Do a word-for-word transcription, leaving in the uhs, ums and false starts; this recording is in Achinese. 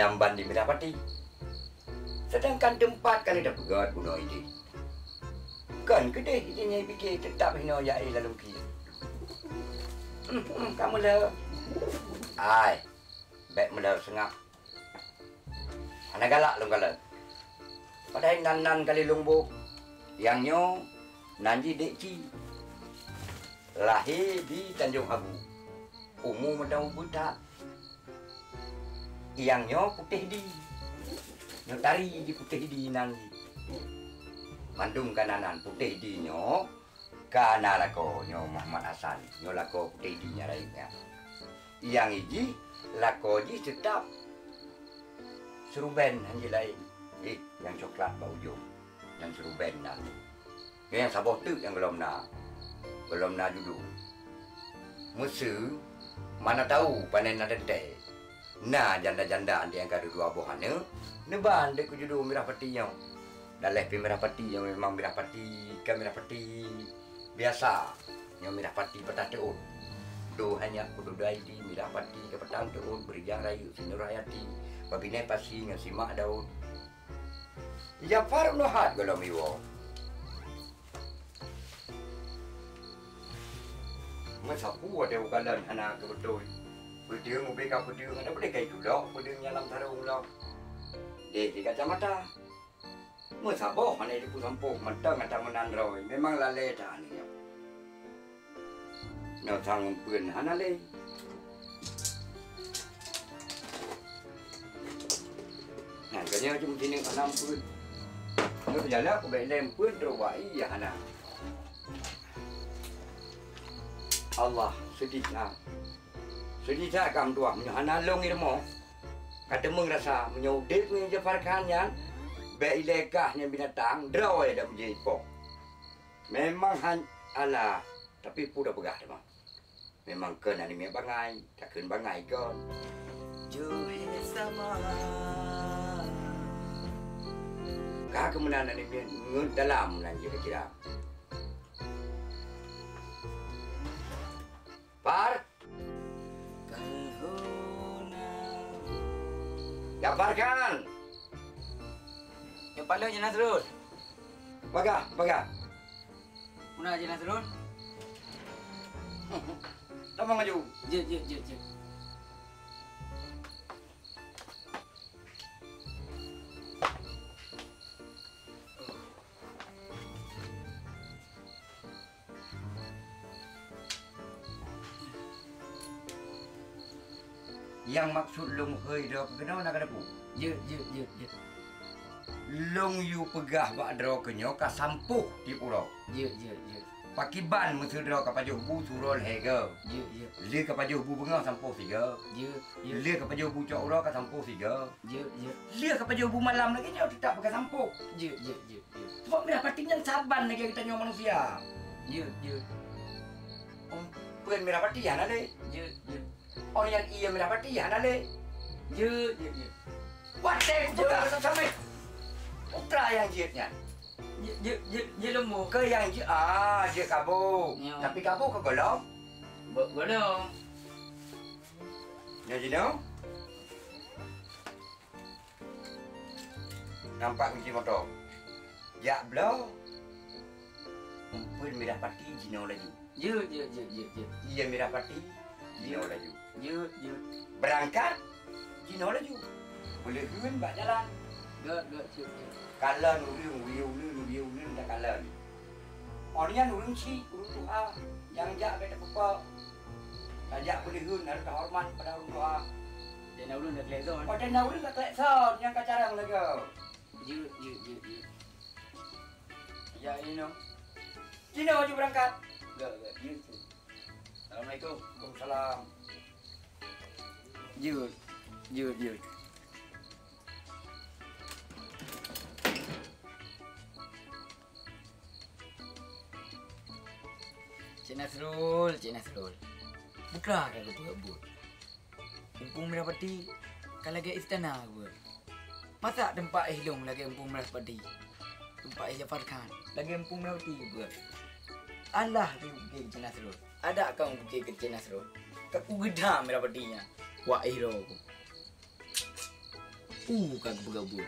Jamban di Mirah Pati. Sedangkan teumpat ka lheueh tapeugöt bunoe idéh. Kon keudeh idéh nyang pike teutap hinoe jak éh lam lungki. Hmm, hmm, ka meulhö. Ai, bèk meulhö seungab. Hana galak lôn kalon. Padahai nan-nan ka lheueh lôn boh. Nyang nyoe nan jih Dek Ci. Lahé di Tanjong Abu. Umu meunan ubeut that. Nyang nyoe Putéh Di. Nyoe tari di Putéh Di nan jih. Mandum ka nan-nan Putéh Di nyoe. Ka na lakoe nyoe Muhammad Hasan, nyoe lakoe Putéh Di nyang rayeuk nyan. Nyang jih, lakoe jih teutap seuruben han jeuet laén. Eh, nyang coklat bak ujong, nyang seuruben nan. Nyoe nyang saboh teuk nyang gohlom na, gohlom na judo. Meuseu, mana tahu panen na teuntèe. Na janda-janda anti nyang ka dua boh aneuk, neuba anti keu judo Mirah Pati nyoe. Daleh pih Mirah Pati nyoe memang Mirah Pati, ka Mirah Pati biasa. Nyoe Mirah Pati patah teuôt. Doh hanya kudu dai di Mirah Pati ka patang teuôt, Beurijang Rayeuk si Nur Hayati, Babinai Pasi ngon si Mak Daud. Jafar Nuhat gohlom iwoe. Meusapeue watèe ukalon hana keubeutôi. Peudeueng ubé ka peudeueng, hana boleh kai tulok peudeueng nyang lam sarong lom. Deh di kacamata. Meusaboh hana jipeusampôh mantong ata meunan droe, memang lalée that nyoe. Nyoe sang eumpeuen hana lé. Nyan ka nyoe cuma sineuk hana eumpeuen. Nyoe jalan kubek lé eumpeuen trok bak ie hana. Allah, seudeh that. Seudeh that ka meutuah meunyoe hana lôn i rumoh. Ka teumeung rasa meunyoe udeb ngon Jafar Khan nyan, bèk ilée kah nyan binatang, droe dak meujih ipoh. Memang han alah, tapi peue tapeugah teuma. Memang kon aneuk miet bangai, takheun bangai kon. Ka keumeunan aneuk miet ngeut dalam nan jih kira. Par. Jafar Khan. Nyoe paloe Cik Nasrul. Bagah, bagah. Muna Cik Nasrul? Tamong laju. Jeuet, jeuet, jeuet, jeuet. Nyang maksud lôn hôi droe keu keunoe na keuneuk peue? Jeuet, jeuet, jeuet, jeuet. Lôn yue peugah bak droe keu nyoe ka sampôh tiep uroe. Jeuet, jeuet, jeuet. Pakiban meuseu droe ka pajoh bu suroe lhèe goe. Jeuet, jeuet. Lheueh ka pajoh bu beungoh sampôh sigoe. Jeuet, jeuet. Lheueh ka pajoh bu cok uroe ka sampôh sigoe. Jeuet, jeuet. Lheueh ka pajoh bu malam lagèe nyoe teutap ka sampôh. Jeuet, jeuet, jeuet. Teuma Mirah Pati nyan saban lagèe geutanyoe manusia. Jeuet, jeuet. Oh, peuen Mirah Pati hana lé. Jeuet, jeuet. Oh, nyan ie Mirah Pati hana lé. Jeuet, jeuet, jeuet. Watèe kupeugah sampoe putra nyang jeuet nyan. Jeuet, jeuet, jeuet, jeuet leumo. Keu nyang jeuet, ah, jeuet kaboh. Nyo. Tapi kaboh ka gohlom. Bo-, gohlom. Nyoe jinoe. Nampak kunci moto. Jak bloe. Eumpeuen Mirah Pati jinoe laju. Jeuet, jeuet, jeuet, jeuet, jeuet. Ie Mirah Pati jinoe laju. Jeuet, jeuet. Beurangkat jinoe laju. Peuleuheuen bak jalan. Gèt, gèt, jeuet, jeuet. Kalon ureueng, wie uneuen, wie uneuen takalon. Oh nyan ureueng chik, ureueng tuha, nyang jak bèk tapeupok. Tajak peuleuheuen harôh tahoreumat keupada ureueng tuha. Dan na ureueng ka klek son. Oh, dan na ureueng ka klek son, nyang ka carông lagèe. Jeuet, jeuet, jeuet, jeuet. Ya, inoe. Cina maju beurangkat. Gèt, gèt, jeuet, jeuet. Assalamualaikum. Waalaikumsalam. Jeuet, jeuet, jeuet. Cik Nasrul, Cik Nasrul. Peue ka keupeue buet? Mumpung Mirah Pati ka lagèe istana keupeue. Masa teumpat éh lôn lagèe mumpung Mirah Pati? Teumpat éh Jafar Khan lagèe mumpung Mirah Pati keupeue? Alah, pike Cik Nasrul. Adak ka pike keu Cik Nasrul. Ka kugeudam Mirah Pati nyan. Wak éh droe ku. U ka geupeugah buet.